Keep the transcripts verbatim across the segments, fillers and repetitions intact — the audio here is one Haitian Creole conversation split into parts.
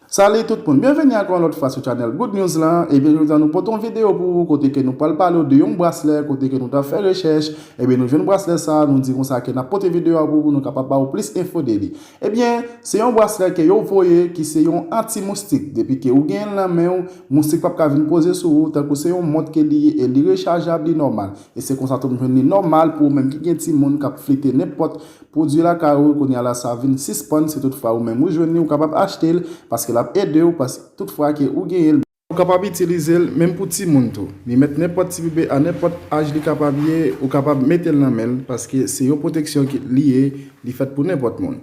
Salut tout moun, byenveni ankò yon lòt fwa sou channel Good News lan. Ebyen, jodi a nou pote yon videyo pou ou kote ke nou pral pale w de yon braslè, kote ke nou ta fè rechèch. Ebyen, nou jwenn braslè sa, nou di konsa ke n ap pote videyo a pou ou, pou nou kapab ba ou plis enfo de li. Ebyen, se yon braslè ke yo voye ki se yon anti-moustik. Depi ke ou genyen l nan men w, moustik p ap ka vin poze sou ou, tankou se yon mont ke li ye e li rechajab, li nòmal. E se konsa tou m jwenn li nòmal pou ou menm ki gen timoun k ap flite nenpòt pwodui lakay ou, kounye a la sa vin sispann, si toutfwa ou menm ou jwenn li, ou kapab achte l, paske l ap ede w, paske toutfwa ke ou genyen l, ou kapab itilize l menm pou timoun tou. Li mèt nenpòt ti bebe a nenpòt aj li kapab ye, ou kapab mete l nan men l, paske se yon pwoteksyon ki li ye, li fèt pou nenpòt moun.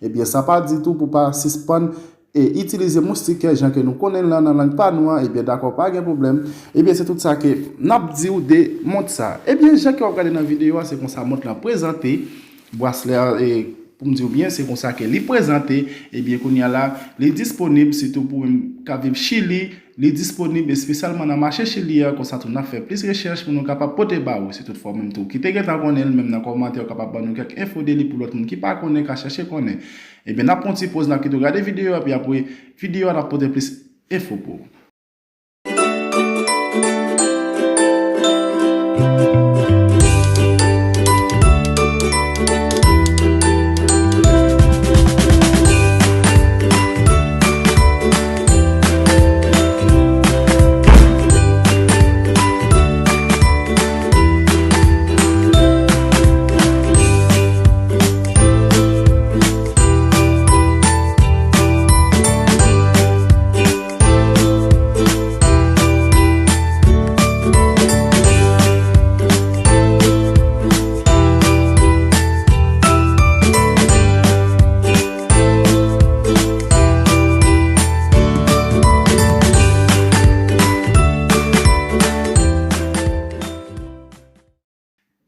Ebyen, sa pa di tou pou pa sispann e itilize moustikè jan ke nou konnen l lan nan lang pa nou an, ebyen, dakò, pa gen pwoblèm. Ebyen, se tout sa ke n ap di w de mont sa. Ebyen, jan ke w ap gade nan videyo a, se konsa mont lan prezante, braslè a, e, pou m di w byen, se konsa ke li prezante. Ebyen, kounye a la, li disponib sitou pou menm k ap viv Chili, li disponib espesyalman nan mache Chili a, konsa tou n ap fè plis rechèch pou nou kapab pote ba ou. Si toutfwa ou menm tou ki te gentan konnen l, menm nan kòmantè, ou kapab ban nou kèk enfo de li pou lòt moun ki pa konnen, ka chèche konnen. Ebyen, n ap pran yon ti poz, n ap kite w gade videyo a, epi apre videyo a, n ap pote plis enfo pou ou.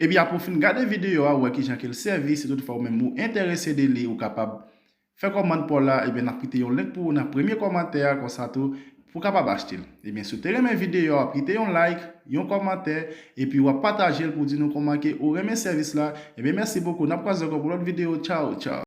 Epi apre w fin gade videyo a, ou wè kijan ke l sèvi, si toutfwa ou menm ou enterese de li, ou kapab fè kòmand pa w la, ebyen, n ap kite yon link pou ou nan premye kòmantè a, konsa tou, pou w kapab achte l. Ebyen, si w te renmen videyo a, w ap kite yon like, yon kòmantè, epi w ap pataje l pou di nou kòman ke ou renmen sèvis la. Ebyen, mèsi bokou, n ap kwaze ankò pou lòt videyo. Tchaw, tchaw.